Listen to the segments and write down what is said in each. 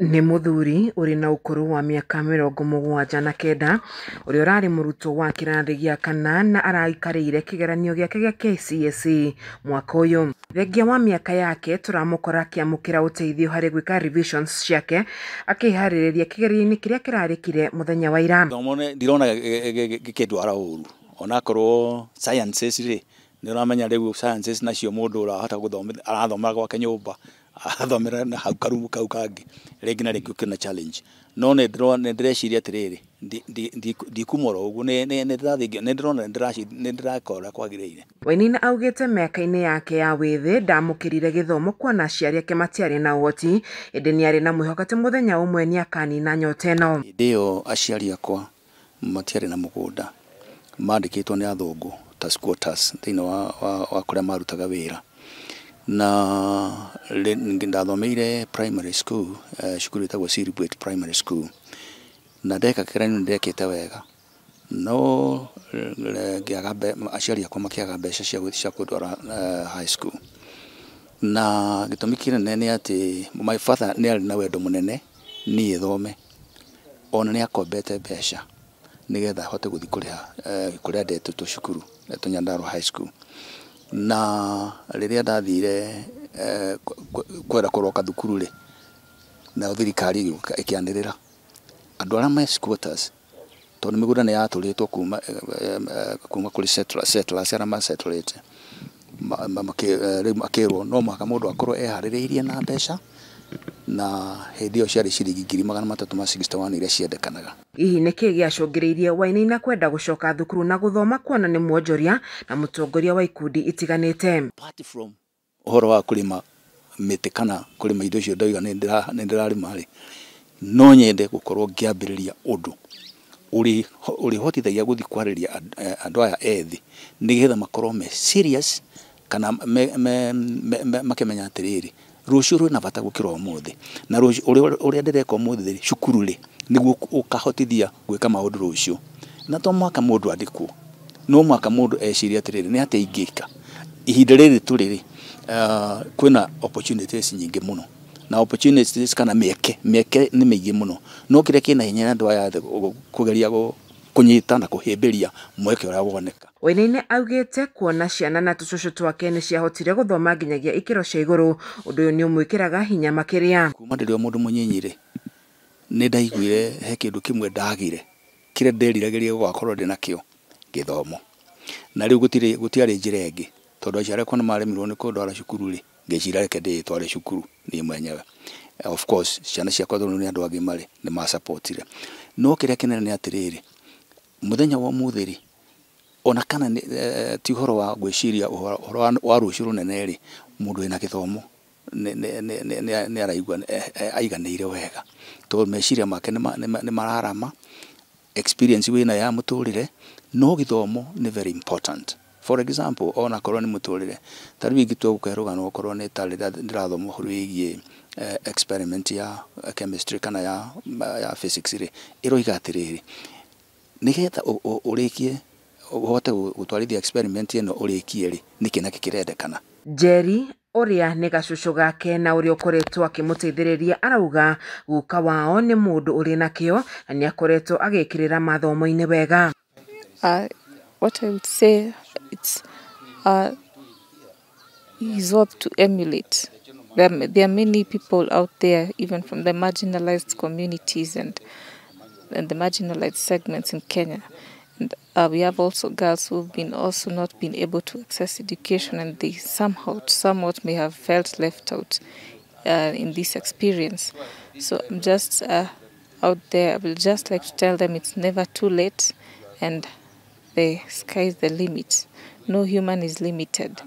Nĩ mũthuri ũrĩ na ũkũrũ wa mĩaka 79 ũrĩa ũrarĩ mũrutwo wa kĩrathi gĩa kana na araikarĩire kĩgeranio gĩake gĩa KCSE mwaka ũyũ. Thengia wa mĩaka yake tũramũkora akĩamũkĩra ũteithio harĩ gwĩka revisions ciake akĩharĩrĩria kĩgeranio-inĩ kĩrĩa kĩrarĩkire mũthenya wa ira. Gĩthomo ndirona gĩkĩndwara ũru, onakorwo sciences rĩ, nĩ ũramenya rĩu sciences nacio mũndũ ũrahota gũthomithia arathomera gwake nyũmba, arathomera na hau karumu kau kangĩ, rĩngĩ na rĩngĩ kwĩna challenge. No nĩ ndĩreciria atĩrĩrĩ, ndikuma oro ũguo, nĩ ndĩrona nĩ ndĩreka ũrĩa kwagĩrĩire. Wainaina augĩte mĩaka-inĩ yake ya wĩthĩ ndamũkĩrire gĩthomo kuona aciari ake matiarĩ na ũhoti, ĩndĩ nĩarĩ na mwĩhoko atĩ mũthenya ũmwe nĩakanina nyota ĩno. Hĩndĩ ĩyo aciari akwa matiarĩ na mũgũnda, mandĩkĩtwo nĩ athũngũ ta squatters thĩinĩ wa kũrĩa marutaga wĩra. Na ndathomeire primary school, cukuru ĩtagwo Siribwet Primary School, na ndeka kĩgeranio nĩ ndekĩte wega, no ngĩaga aciari akwa makĩaga mbeca cia kũndwara high school. Na gĩtũmi kĩnene nĩ atĩ my father nĩ arĩ na wendo mũnene niĩ thome, ona nĩ akombete mbeca nĩgetha ahote gũthiĩ kũrĩha kũrĩa ndetĩtwo cukuru etwo Nyandarua High School. Na rĩrĩa ndathire kwenda kũroka thukuru rĩ, nayo thirikari ĩgĩũka ĩkĩanĩrĩra andũ arĩa me squatters, tondũ mĩgũnda nĩ yatũrĩtwo kuma kũrĩ settlers arĩa masettlete, rĩu makĩrwo no mũhaka mũndũ akorwo eharĩrĩirie na mbeca, na hĩndĩ ĩyo ciarĩ ciringi 361 iria ciendekanaga. Hihi nĩkĩ gĩacũngĩrĩirie Wainaina kwenda gũcoka thukuru na gũthoma kuona nĩ mwonjoria na mũtongoria wa ikundi itiganĩte? Apart from ũhoro wa kũrĩma mĩtĩ kana kũrĩma indo icio ndoiga nĩ ndĩrarĩma rĩ, no nyende gũkorwo ngĩambĩrĩria ũndũ ũrĩhotithagia gũthiĩ kwarĩria andũ aya ethĩ nĩgetha makorwo me serious kana makĩmenya atĩrĩrĩ, rũciũ rwĩna bata gũkĩra ũmũthĩ, na rũciũ ũrĩa ndĩreka ũmũthĩ rĩ, cukuru rĩ, nĩguo ũkahotithia gwĩka maũndũ rũciũ. Na to mũhaka mũndũ andĩkwo, no mũhaka mũndũ ecirie atĩrĩrĩ, nĩ atĩa ingĩka ihinda rĩrĩ tũrĩ rĩ, kwĩna opportunities nyingĩ mũno, na opportunities kana mĩeke nĩ mĩingĩ mũno, no kĩrĩa kĩna hinya andũ aya kũgeria kũnyita na kũhĩmbĩria mweke ũrĩa woneka. Wainaina augĩte kuona ciana na tũcũcũ twake nĩ ciahotire gũthoma nginyagia ikĩro cia igũrũ, ũndũ ũyũ nĩ ũmwĩkĩraga hinya makĩria. Kuma ndĩrĩ o mũndũ mũnyinyi rĩ, nĩ ndaiguire he kĩndũ kĩmwe ndagire kĩrĩa nderiragĩria gũgakorwo ndĩ nakĩo, gĩthomo. Na rĩu gũtiarĩ njĩra ĩngĩ, tondũ aciari akwa nĩ maremirwo nĩ kũndwara cukuru rĩ, ngĩciria reke ndĩĩtware cukuru niĩ mwenyewe. Of course ciana ciakwa tondũ nĩ andũ agima rĩ, nĩ macapotire. No kĩrĩa kĩnene nĩ atĩrĩrĩ, mũthenya wa ũmũthĩ rĩ, ona kana ti ũhoro wa gwĩciria ũhoro wa rũciũ rũnene rĩ, mũndũ wĩna gĩthomo nĩ araigua aiganĩire wega, tondũ meciria make nĩ mararama, experience wĩna ya mũtũrĩre, no gĩthomo nĩ very important. For example, ona korwo nĩ mũtũrĩre, ta rĩu ingĩtua gũkũhe rũgano okorwo nĩ ta rĩrĩa ndĩrathoma ũhoro wĩgiĩ experiment ya chemistry kana ya physics rĩ, ĩroiga atĩrĩrĩ, nĩgetha ũrĩkie ũhote gũtwarithia experiment ĩno ũrĩkie rĩ, nĩkĩ nakĩ kĩrendekana. Njeri ũrĩa nĩ gacũcũ gake na ũrĩa ũkoretwo akĩmũteithĩrĩria arauga guka wao nĩ mũndũ ũrĩ na kĩo na nĩ akoretwo agĩkĩrĩra mathomo-inĩ wega. What I would say, it's he's worth to emulate. There are many people out there, even from the marginalized communities and the marginalized segments in Kenya. And we have also girls who've been also not been able to access education, and they somehow, somewhat may have felt left out in this experience. So I'm just out there. I will just like to tell them it's never too late, and the sky is the limit. No human is limited.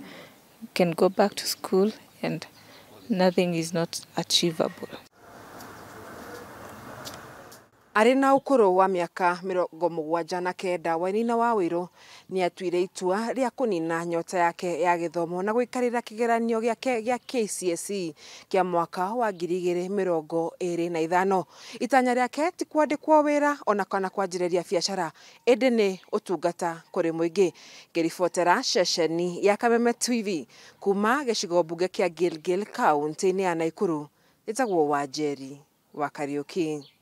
You can go back to school and nothing is not achievable. Arĩ na ũkũrũ wa mĩaka 79, Wainaina wa Wĩirũ nĩ atuire itua rĩa kũnina nyota yake ya gĩthomo na gũikarĩra kĩgeranio gĩake gĩa KCSE kĩa mwaka wa 2025. Itanya rĩake ti kwandĩkwo wĩra ona kana kwanjĩrĩria biacara, ĩndĩ nĩ ũtungata kũrĩ mũingĩ. Ngĩribotera ceceni ya Kameme TV kuma gĩcigo mbunge kĩa Gilgil kaũntĩ-inĩ ya Nakuru, ĩtagwo Wanjeri wa Kariuki.